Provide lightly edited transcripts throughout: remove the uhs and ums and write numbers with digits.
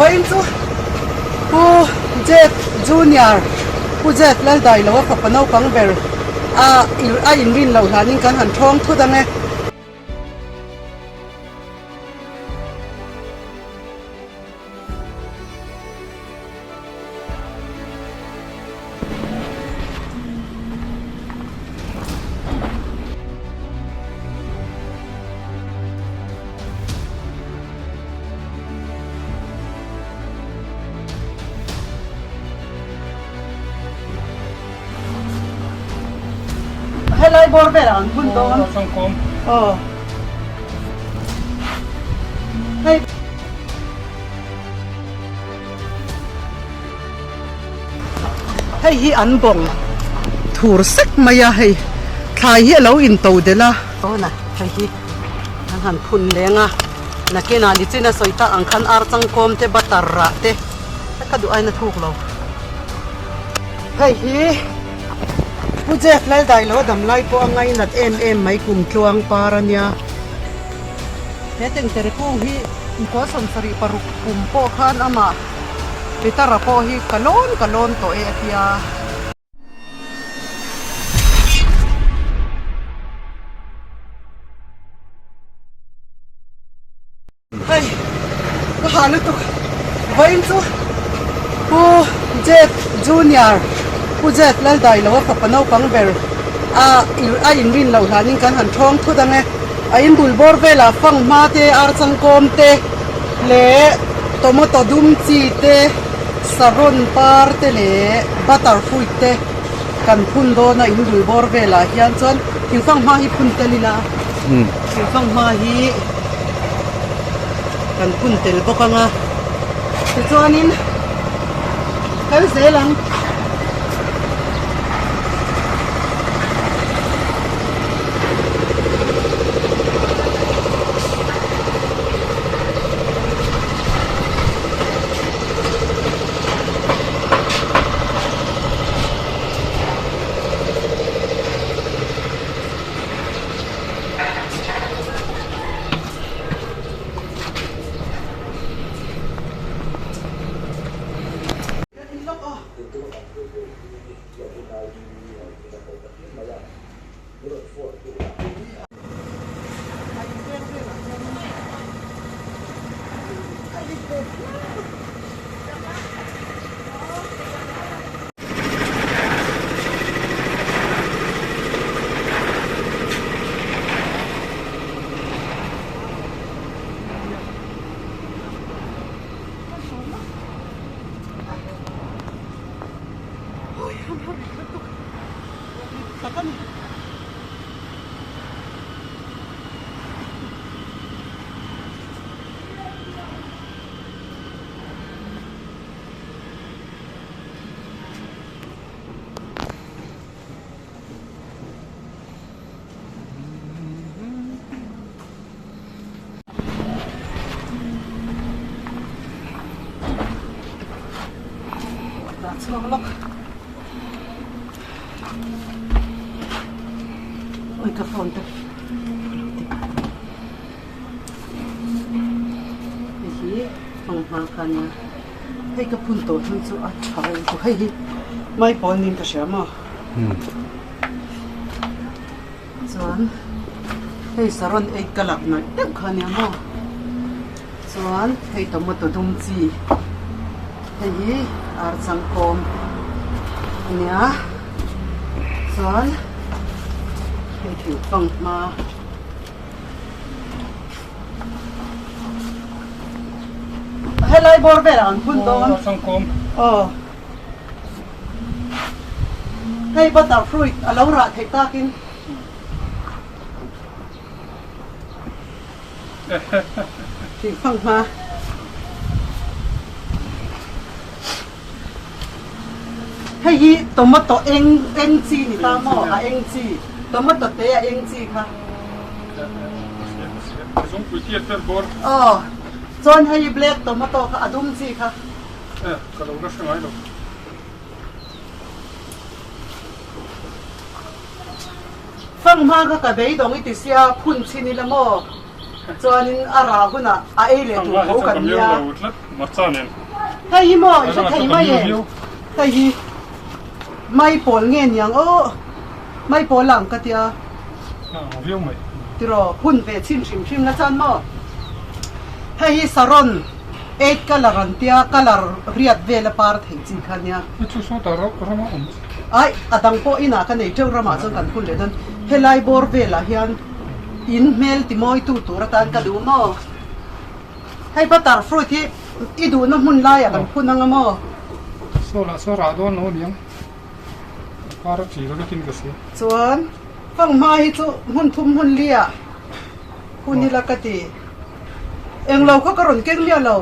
Vawiin chu Pu Jeff Junior, Pu Jeff Laldailoa fapa naupang ber a a inrin loh hlanin kan han thawng thut ang e. Helai bawr velah an hun dawn. Aw. Hei. Hei hi an bawng thur sek mai a hei thlai hi a lo in to delh a. Awna hei hi an han phun leng a nakinah nichin a sawi tak ang khan ar changkawm te butter rah te ka duh aina thuk lo. Hei hi Pu Jeff Laldailo a dam lai pawh a ngainat em em mai kum tluang par a nia. He tengtere kung hi Inkual 76 kum pawh khan amah Petera pawh hi ka lawn ka lawn tawh e a ti a. Hei ka ha lutuk vawiin chu Pu Jeff Junior Pu Jeff Laldailoa fapa naupang ber a a inrin loh hlanin kan han thawng thut ang e. A in bul bawr velah fanghma te, ar changkawm te leh tomato dum chi te, saron par te leh butter fruit te kan phun dawn a in bul bawr velah hian chuan thing fanghma hi phun tel ila thing fanghma hi kan phun tel bawk ang a tichuanin kal zel ang. Dah chhuak lawk. Oi ka phone te. Hei hi fanghma kha nia. Hei ka phun tawh hi chu a tha lutuk. Hei hi mai pawl niin ka hria maw? Chuan hei saron ei ka lak naih deuh kha nia maw? Chuan hei tomato dum chi hei hi ar changkawm a nia chuan hei thing fanghma helai bawr velah an phun dawn aw hei butter fruit a lo rah theih takin. Thing fang hma. Hei hi tomato eng eng chi ni ta maw a eng chi tomato te a eng chi kha. Aw chuan hei hi black tomato kha a dum chi kha. Fanghma kha ka beidawng i ti sia phun chhin ila maw? Chuanin a rah hunah a ei leh tur tho kan nia. Hei hi maw i hre thei mai e. Hei hi mai pawl nge niang aw. Mai pawl ang ka tia. Tiraw hun ve chhin hrim hrim la chuan maw. Hei hi saron eight colour an tia colour riat vel a par thei chi kha nia. Ai a dang pawh inah ka nei teuh ramah chuan kan hun leh dawn. Helai bawr velah hian in hmel ti mawitu tur atan ka duh maw? Hei butter fruit hi i duhna hmun laiah kan phun anga maw? Saw lah saw rah dawn lo aniang, a par a chi lo vekin ka hria. Chuan fanghma hi chu hmun thum hmun liah hun ila ka ti. Englo kha ka rawn keng miah lo.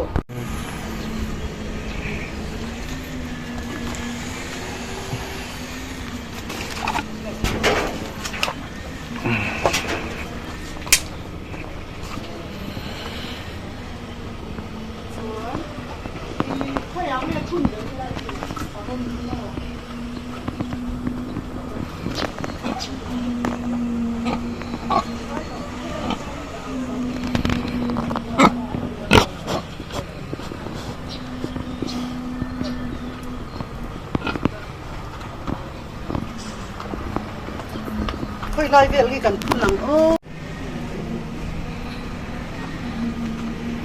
Khawi lai vel hi kan phun ang aw.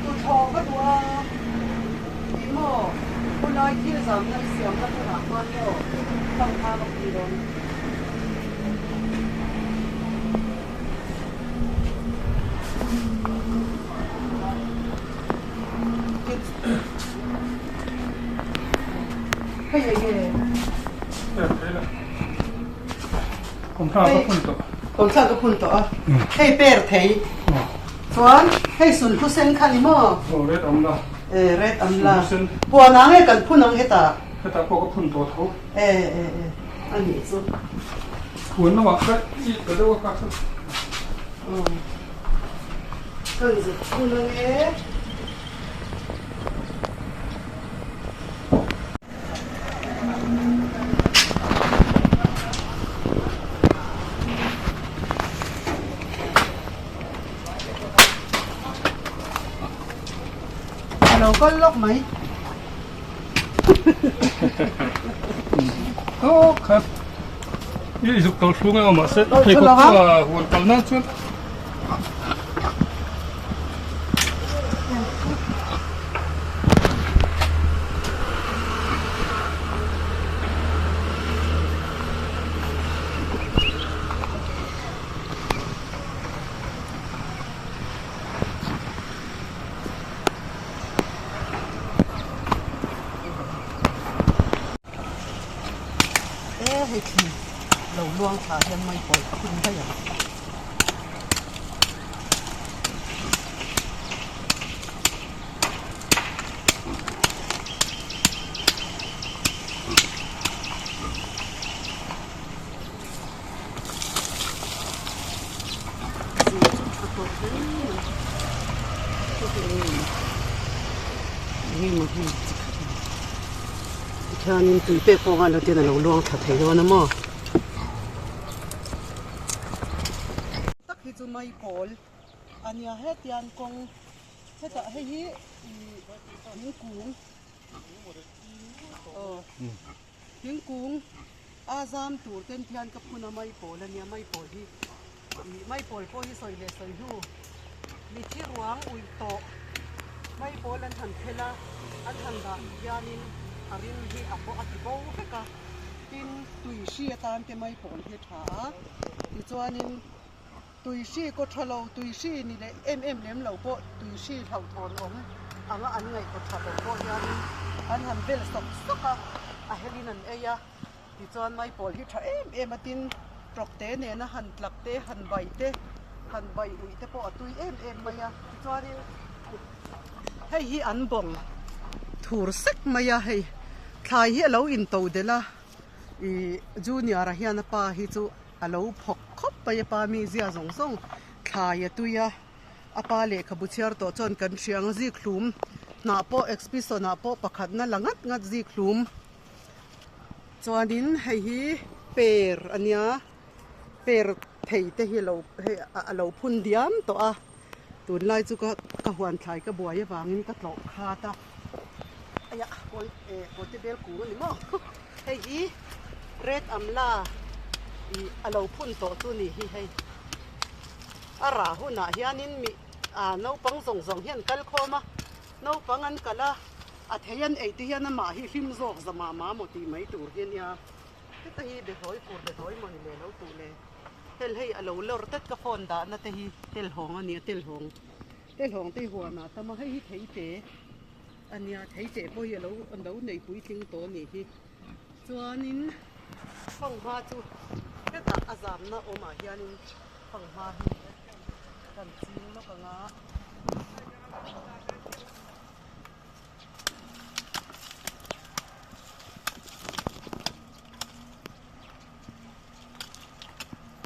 Tuthlawh ka duh a tih maw khulai thil zamna i siamna hmunah khan maw thangtha ka phun dawn. Hei enge? Kawmthla ka phun tawh a, hei per thei chuan hei sulhnu sen kha ni maw? Aw red amla. E red amla. Puan ang e kan phun ang hetah. Hetah pawh ka phun tawh tho. E e e a nih chu. Puan lamah ka it ta deuh a ka chu. Kan zuk phun ang e. A lo kal lawk mai. Aw kha i zuk kal hrung emaw mahse pheikhawk chu a huan kal nan chuan E hei thli lo luang thla hian mai pawlh a hun daih ang. Tikhianin tui pek pawh nghal lo ten a lo luang thla thei dawn a maw. Tak hi chu mai pawl a nia hetiang kawng hetah hei hi ih thingkung aw thingkung a zam tur ten khian ka phun a mai pawl a nia mai pawl hi ih mai pawl pawh hi sawi leh sawi hnu mithi ruang uih tawh mai pawl an han phel a an han dah hianin a rim hi a pawh a ti bo vek a tin tui hri atan te mai pawl hi a tha a tichuanin tui hri kaw tha lo tui hri ni leh em em lem lo pawh tui hri hlauhthawn awm anga an ngaihtuah tha lo pawh hianin an han vel sawk sawk a a helin an ei a tichuan mai pawl hi tha em em a tin tawk te nena han tlak te han bai te han bai uih te pawh a tui em em mai a tichuanin hei hi an bawng thur sek mai a hei thlai hi a lo into delh a ih junior a hian a pa hi chu a lo phawk khawp mai a pa mi zia zawng zawng thlai a tui a a pa lehkhabu chhiar tawh chuan kan hria ang zik hlum hnah pawh exhibition ah pawh pakhatna la ngat ngat zik hlum chuanin hei hi per a nia per thei te hi a lo hei a lo phun diam tawh a. Tunlai chu ka ka huan thlai ka buai avangin ka tlawh khat a, aiah kawi eh kawte bel kung a ni maw hei hi red amla ih a lo phun tawh chu ni hi hei a rah hunah hianin mi ah naupang zawng zawng hian kal khawm a naupang an kal a a thei an ei te hian amah hi hlim zawk za mah mah maw tih mai tur hi a nia heta hi behlawi fur behlawi mawni leh lo tuh le. Tel hei a lo lawr tlat ka phone dahna te hi tel hawng a nia tel hawng tel hawng te hi huan ah tam a hei hi thei te a nia thei te pawh hi a lo a lo nei puitling tawh a nih hi chuanin fanghma chu hetah a zamna awmah hianin fanghma hi kan ching lawk ang a.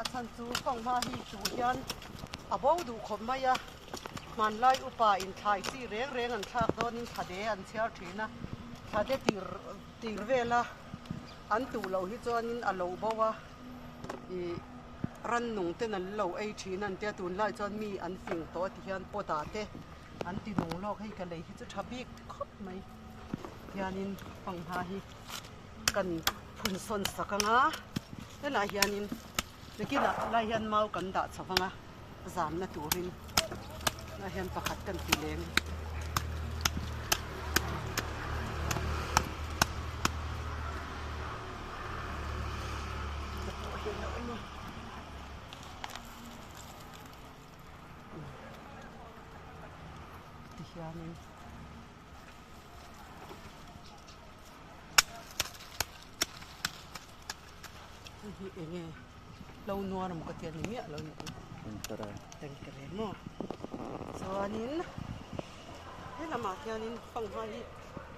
A chhan chu fanghma hi chu hian a bo duh khawp mai a, hmanlai upa in thlai chi reng reng an thlak dawnin thlade an chhiar thin a, thlade tir tir vela an tuh loh hi chuanin a lo bo a, ih rannung ten an lo ei thin a an tia tunlai chuan mi an fing tawh a ti hian pot ah te an ti nung lawk hei ka lei hi chu tha bik khawp mai hianin fanghma hi. Kan phun sawn sak ang a, helaiah hianin nakinah lai hian mau kan dah chho vang a, zamna turin lai hian pakhat kan ti leng. Tihianin. Hei hi eng nge lo nuar emaw ka ti a ni miah lo nih chu tengtere maw chuanin he lamah hianin fanghma hi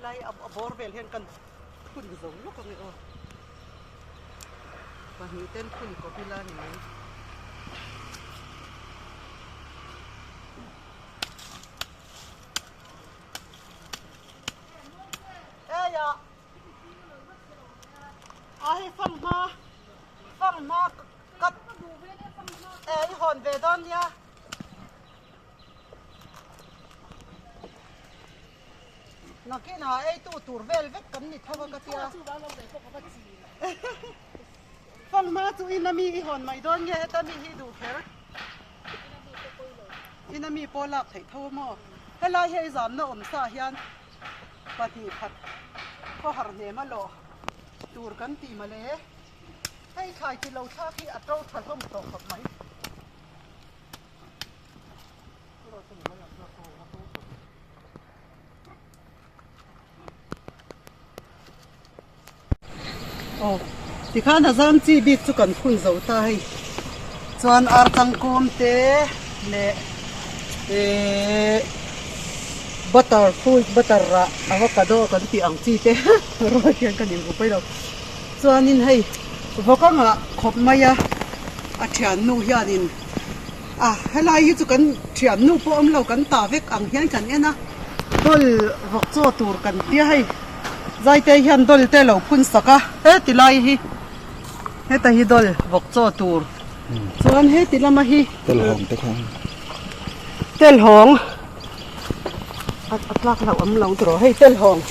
lai a bawr vel hian kan phun zo lawk ang e aw pahnih ten phun kawp ila ni mai. Eia a hei fanghma fanghma ka e i hawn ve dawn nia. Nakinah eitu tur vel vek kan ni tho a ka tia. Fanghma chu ina mi i hawn mai dawn nge heta mi hi duh kher. Ina mi pawh lak theih tho a maw? Helai hi ei zamna awm sa hian 2 khat khawhar hnem a lawh tur kan ti mawle. Hei thlai chi lo thlak hi a to tha hlawm tawh khawp mai. Aw tikhan a zam chi bik chu kan phun zo ta hei chuan ar tangkawm te leh ehh butter fruit butter rah avocado kan tih ang chi te rual hian ka ning rup mai lo chuanin hei vawk anga khawp mai a a thiannu hianin a helai hi chu kan thiannu pawh awm lo kan ta vek ang hian kan en a dawl vawk chaw tur kan tia hei. Zaite hian dawl te lo phun sak a, heti lai hi heta hi dawl vawk chaw tur chuan heti lama hi Telhawng te kha Telhawng a tlak loh awm lo tawh hei telhawng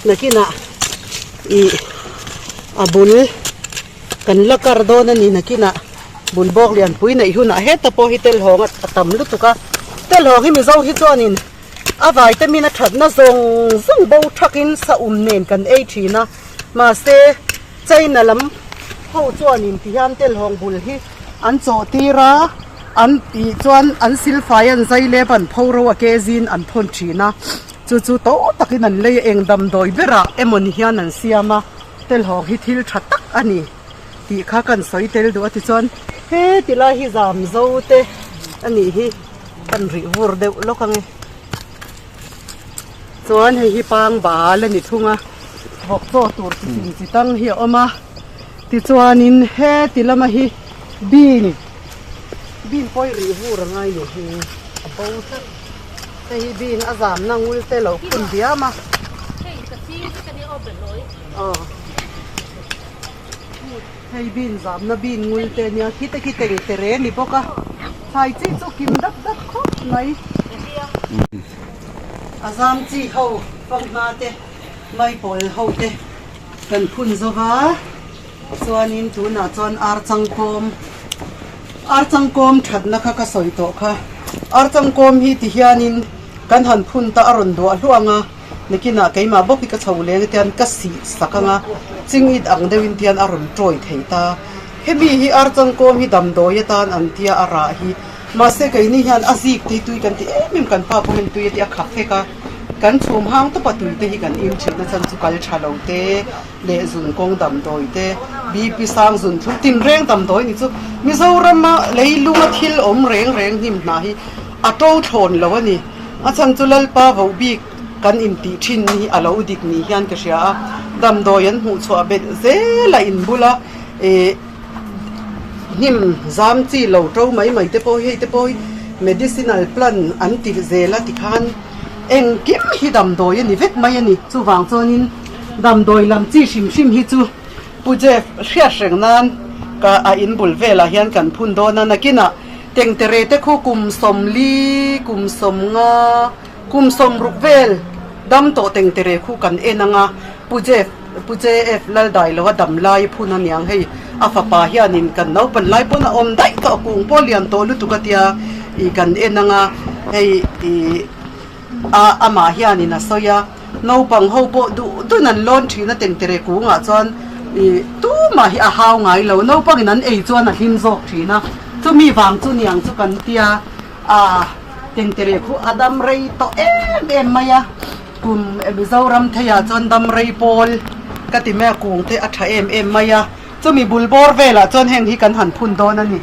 nakinah ih a bul kan la kar dawn a ni nakinah bul bawk lianpui neih hunah heta pawh hi telhawng a tam lutuk a telhawng hi mizo hi chuanin. A vitamin a thatna zawng zawng bo thakin saum nen kan ei thin a, mahse China lam ho chuanin ti hian telhawng bul hi an chawh tir a, an tih chuan an silfai an zai lep an pho ro a ke zin an thawn thin a, chu chu to takin an lei a, eng damdawi berah emawni hian an siam a, telhawng hi thil tha tak a ni tih kha kan sawi tel duh a tichuan he ti lai hi zam zo te a nih hi. Kan rih vur deuh lawk ang e. Chuan hei hi pang bal a ni thung a, vawk chaw tur chi chin chi tang hi a awm a. Tichuanin heti lama hi bean, bean pawh hi rih vur a ngai ni hi a bo tlat. Hei hi bean a zamna ngul te lo phun diam a. Aw. Hei bean zamna bean ngul te ania, khite khi tengtere a ni bawk a. Thlai chi chu kim dap dap khawp mai. A zam chi ho fanghma te maipawl ho te kan phun zo va chuanin tunah chuan ar changkawm ar changkawm thatna kha ka sawi tawh kha ar changkawm hi ti hianin kan han phun ta a rawn duah hluah ang a. Nakinah keimah bawk hi ka chho leng tian ka sih sak ang a, chingit ang deuhin tian a rawn tawi thei ta. Hemi hi archangkawm hi damdawi atan an tia a rah hi. Mahse keini hian a zik te hi tui kan ti em em, kan pa pawh hian tui a ti a khak vek a. Kan chhum hang tawpa tui te hi kan im thin a chan chu kal tha lo te leh zun kawng damdawi te, BP sang zun thlum tinreng damdawi ni chu Mizorama leilunga thil awm reng reng hnim hna hi a to thlawn lo a ni. A chhan chu Lalpa voh bik kan intih thin hi a lo dik ni hian ka hria a, damdawi an hmuh chhuah belh zel a inbul a, ih hnim zam chi lo to mai mai te pawh hi hei te pawh hi medicinal plant an ti zel a tikhan engkim hi damdawi a ni vek mai a ni. Chuvang chuanin damdawi lam chi hrim hrim hi chu Pu Jeff hriat reng nan ka a inbul velah hian kan phun dawn a, nakinah Tengtere te khu kum sawmli, kum sawmnga, kum sawmruk vel dam tawh tengtere khu kan en ang a, Pu Jeff, Pu JF Laldailoa dam lai phun a niang hei, a fapa hianin kan naupan lai pawn a awm daih tawh kung pawh lian tawh lutuk a tia ih kan en ang a, hei ih a amah hianin a sawi a, naupang ho pawh duh dun an lawn thin a tengtere kungah chuan ih tumah hi a hau ngai lo, naupangin an ei chuan a hlim zawk thin a. Chumi vang chu niang chu kan tia a tengtere khu a dam rei tawh em em mai a, kum Mizoram theiah chuan dam rei pawl ka ti mai a, kung te a tha em em mai a, chumi bul bawr velah chuan heng hi kan han phun dawn a ni.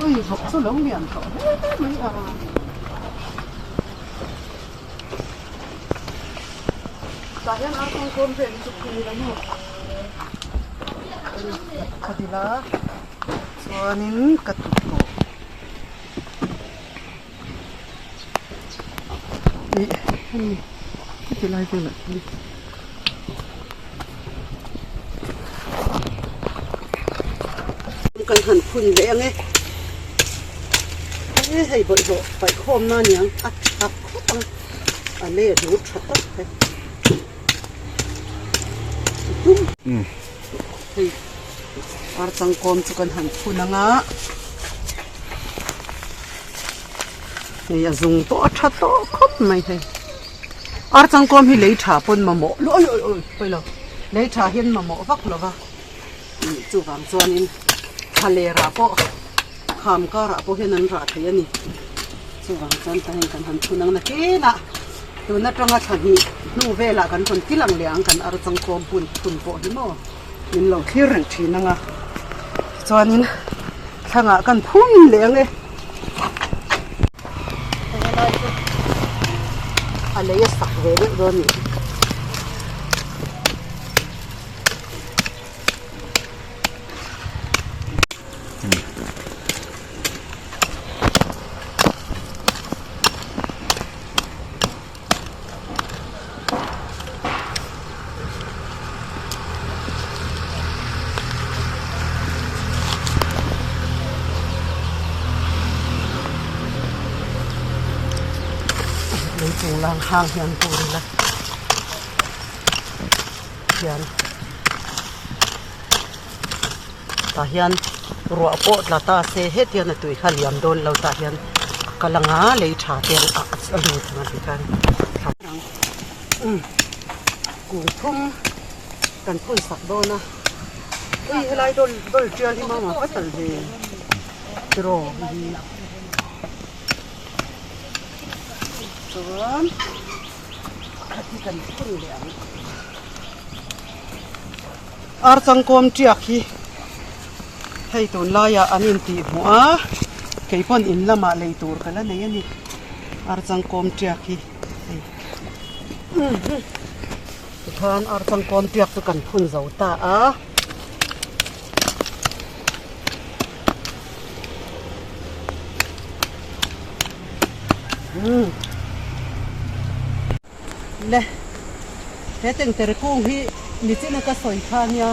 Ui vawk chu lo lian tawh hle mai a. Tah hian ar kawngkawm vel hi chu phun ila maw? Ka ti la chuanin ka tut tawh ih hemi heti lai velah hian kan han phun leh ang e hei bawlhhlawh paihkhawmna aniang a tha khawp ang a lei a hnur tha tak hei hei ar changkawm chu kan han phun ang a hei a zung pawh a tha tawh khawp mai hei. Ar changkawm hi lei tha pawn mamawh oi oi oi pawi lo lei tha hian mamawh vak lo va ih chuvang chuanin thla lerah pawh kham karah pawh hian an rah thei a ni chuvang chuan tah hian kan han thun ang nakinah tun atanga thla hnih hnu velah kan rawn ti lang leh ang kan ar changkawm hun phun pawh hi maw min lo thlir reng thin ang a tichuanin thlangah kan phun leh ang e. Helai chu a lei a sak ve deuh dawn a nih hi. Lei chung lang hang hian tur ila hian tah hian ruah pawh tla ta se hetiang a tui kha liam dawn lo tah hian a kal ang a lei tha te a lut ang a tikhan kung thum kan phun sak dawn a hei helai dawl dawl tial hi mama ka tal ve tiraw hi chuan pakhat hi kan phun leh ang. Ar changkawm tiak hi hei tunlaiah an intih hmuh a kei pawn in lamah lei tur ka la nei a ni ar changkawm tiak hi hei tikhan ar changkawm tiak chu kan phun zo ta a. Le. He tengtere kung hi nichina ka sawi kha ania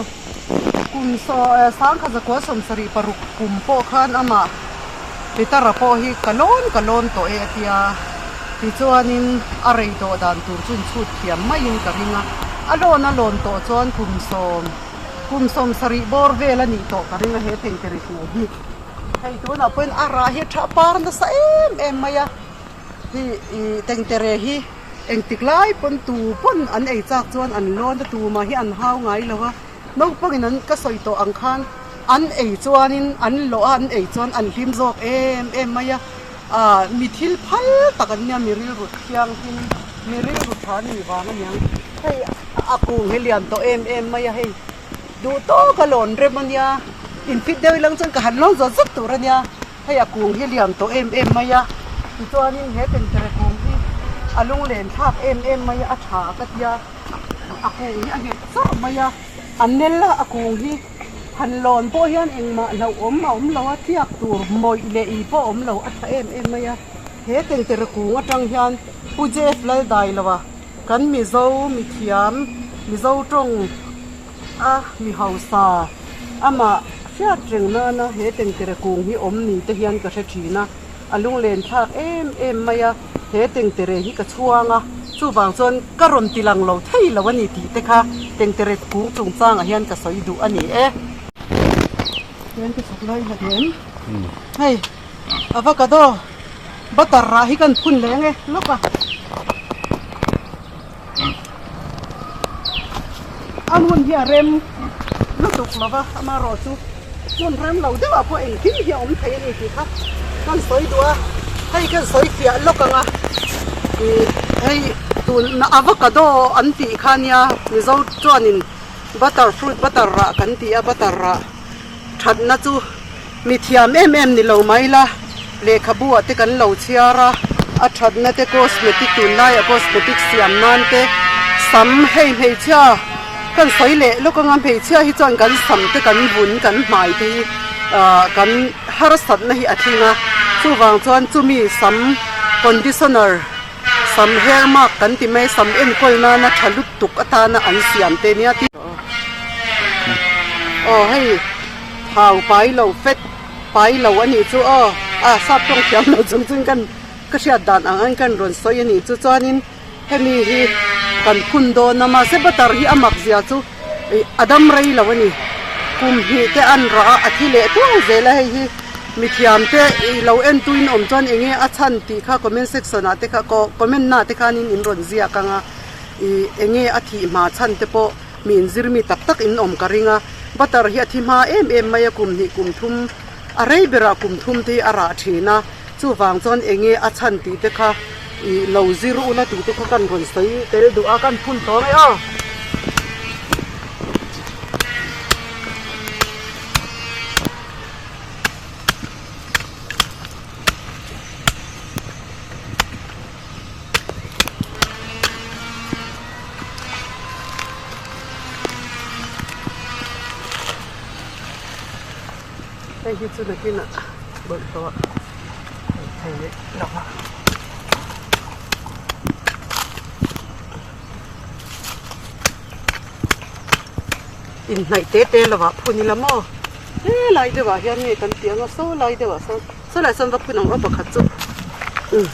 kum 1976 kum pawh khan amah Petera pawh hi ka lawn ka lawn tawh e a tia. Tichuanin a rei tawh dan tur chu inchhut thiam maiin ka ring a, a lawn a lawn tawh chuan kum sawm kum 70 bawr vel a nih tawh ka ring a he tengtere kung hi. Hei tunah pawhin a rah hi a tha par nasa em em mai a, hi ih tengtere hi engtik lai pawn tu pawn an ei chak chuan an lawn a tumah hi an hau ngai lo a, naupangin an ka sawi tawh ang khan an ei chuanin an lawh a an ei chuan an hlim zawk em em mai a, ah mi thil phal tak an nia mi rilru thianghlim mi rilru tha a nih vang a niang hei a kung hi lian tawh em em mai a hei. Duh tawk a lawn rem a nia, infit deuh ilang chuan ka han lawn zawt zawt tur a nia, hei a kung hi lian tawh em em mai a, tichuanin he tengtere kung hi a lunglen thlak em em mai a, a tha ka tia, a kung hi a nghet chauh mai a, a nel a a kung hi han lawn pawh hian engmah hlauhawm a awm lo a, tliak tur mawih leh ih pawh a awm lo, a tha em em mai a, he tengtere kung atang hian Pu Jeff Laldailova Kan Mizo mithiam, Mizo tawng a mi hausa, amah hriat reng nana he tengtere kung hi awm ni te hian ka hre thin a, a lunglen thlak em em mai a, he tengtere hi ka chhuang a, chuvang chuan ka rawn ti lang lo thei lo a ni tih te kha tengtere kung chungchangah hian ka sawi duh a ni e. Chuan ka chhuk lai hlat em? Hei avocado butter rah hi kan phun leh ang e lawk a. A hmun hi a rem lutuk lo va amaherawh chu hmun rem lo deuh ah pawh engkim hi a awm thei a ni tih kha kan sawi duh a hei kan sawi fiah lawk ang a ih hei tun avocado an tih kha nia mizo chuanin butter fruit butter rah kan ti a butter rah thatna chu Mi thiam em em ni lo mai la, lehkhabu ah te kan lo chhiar a, a thatna te cosmetic tunlaiah cosmetic siam nan te sam hei hmeichhia kan sawi leh lawk anga hmeichhia hi chuan kan sam te kan vun kan hmai te hi ah kan harsatna hi a tling a, chuvang chuan chumi sam conditioner sam hair mark kan ti mai sam enkawl nana tha lutuk atana an siam te nia ti aw hei. Thau pai lo fet pai lo a nih chu aw a sap tawng thiam lo chung chuan kan ka hriat dan ang ang kan rawn sawi a nih chu chuanin hemi hi kan phun dawn a mahse butter hi a mak zia chu ih a dam rei lo a ni kum hnih te an rah a a thi leh tuau zel a hei hi mithiam te ih lo en tuin awm chuan eng nge a chhan tih kha comment section ah te kha comment na te khanin in rawn ziak ang a ih eng nge a thih hma chhan te pawh. Mi inzir mi tak tak in awm ka ring a, butter hi a thi hma em em mai a, kum hnih kum thum a rei berah kum thum te hi a rah thin a, chuvang chuan eng nge a chhan tih te kha ih lo zir ula tih te kha kan rawn sawi tel duh a, kan phun tawh mai aw. Hei hi chu nakinah bawlhhlawh a thei leh lo a. Inhnaih te te lovah phun ila maw helai deuhah hian nge kan tih ang a saw lai deuhah sawn saw lai sawn va phun ang aw pakhat chu umm.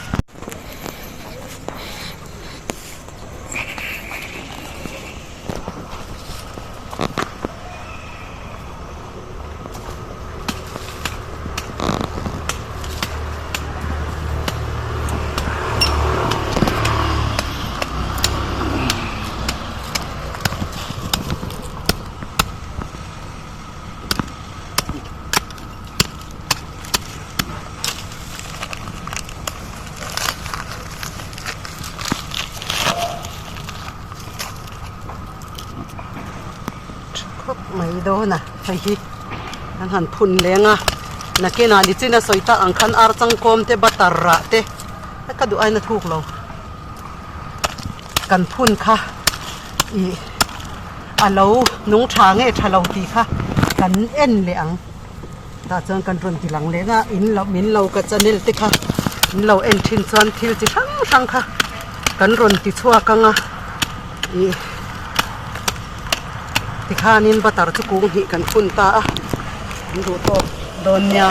Khawp mai dawn a hei hi an han phun leng a nakinah nichin a sawi tak ang khan ar changkawm te butter rah te ka duh aina thuk lo kan phun kha ih a lo nung tha nge tha lo tih kha kan en leh ang. Tah chuan kan rawn ti lang leh nga in lo min lo ka channel te kha in lo en thin chuan thil chi hrang hrang kha kan rawn ti chhuak ang a ih. Tikhanin butter chu kung hnih kan phun ta a, an duh tawk dawn nia.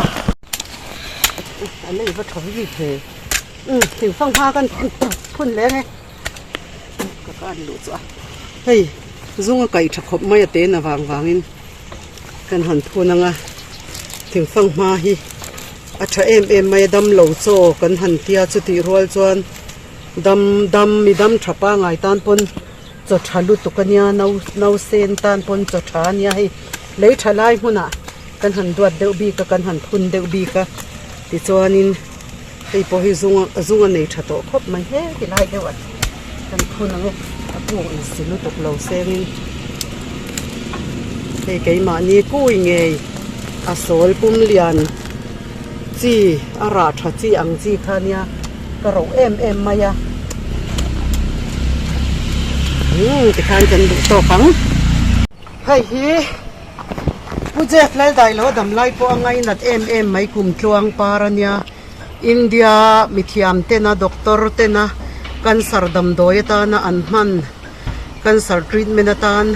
A lei va tha bik ve. Umm thing fanghma kan phun leng e. Ka ka an luh chu a. Hei zung a kaih tha khawp mai a te na vang vangin kan han phun ang a. Thing fanghma hi a tha em em mai a damlo chaw kan han tia chutih rual chuan dam dam mi dam tha pangai tan pawn chaw tha lutuk a nia no nausen tan pawn chaw tha a nia hei lei tha lai hmunah kan han duat deuh bik a kan han phun deuh bik a tichuanin hei pawh hi zung zung a nei tha tawh khawp mai he ti lai deuh ah kan phun ang e a kung insi lutuk lo sengin hei keimahni kui ngei a sawl pum lian chi a rah tha chi ang chi kha nia ka roh em em mai a umm tikhan kan duh tawk ang hei hi Pu Jeff Laldailo damlai pawh a ngainat em em mai kum tluang par a nia India mithiam tena doctor tena cancer damdawi atana an hman cancer treatment atan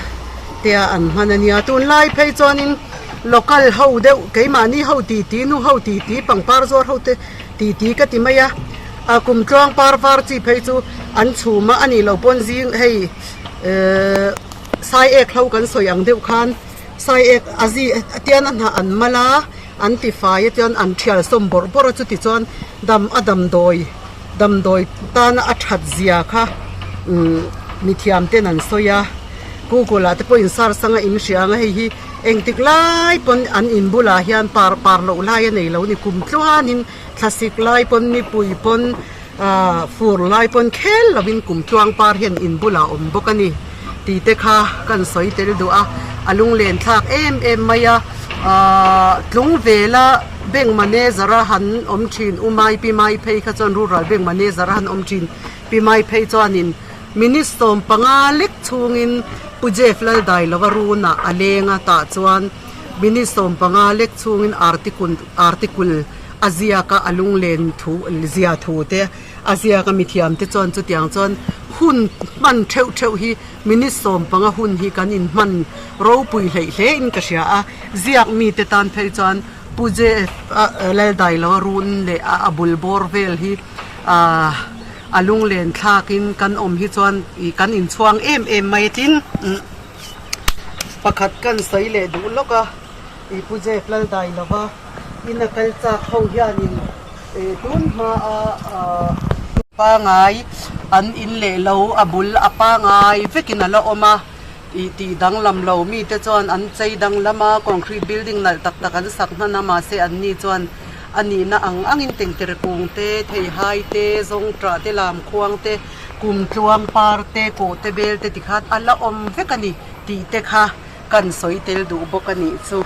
te a an hman a nia tunlai phei chuanin local ho deuh keimahni ho tih tih nu ho tih tih pangpar zuar ho te tih tih ka ti mai a a kum tluang par var chi phei chu an chhum a anih loh pawn zing hei ehh sai ek hlo kan sawi ang deuh khan sai ek a zi tian a hnah an mal a an ti fai a chuan an thial sawm bawrh bawrh a chuti chuan dam a damdawi damdawi tana a that zia kha umm mithiam ten an sawi a google ah te pawh in search anga in hria ang a hei hi engtik lai pawn an in bulah hian par par loh lai a nei lo a ni kum tluanin thlasik lai pawn nipui pawn ahh fur lai pawn khel lovin kum tluang par hian in bulah a awm bawk a ni tih te kha kan sawi tel duh a a lunglen thlak em em mai a ahh tlung vela bank manager a han awm thin u mai pi mai phei kha chuan rural bank manager a han awm thin pi mai phei chuanin minute 15 lek chhungin Pu Jeff Laldailova runah a leng a tah chuan minute 15 lek chhungin article article a ziak a a lunglen thu zia thu te a ziak a mithiam te chuan chutiang chuan hun hman theuh theuh hi minute 15 hun hi kan inhman ropui hleih hle in ka hria a ziak mite tan phei chuan Pu Jeff Laldailova run leh a bul bawr vel hi ahh a lunglen thlakin kan awm hi chuan ih kan inchhuang em em mai a tin pakhat kan sawi leh duh lawk a ih Pu Jeff Laldailova ina kal chak ho hianin ih tun hmaa ahh pangai an in leh lo a bul a pangai vekin a la awm a ih tih danglam lo mite chuan an chei danglam a concrete building nalh tak tak an sak hman a mahse an ni chuan a nihna ang angin tengtere kung te theihai te zawngṭah te lamkhuang te kumtluang par te kawhte bel te tikhan a la awm vek a ni tih te kha kan sawi tel duh bawk a nih chu.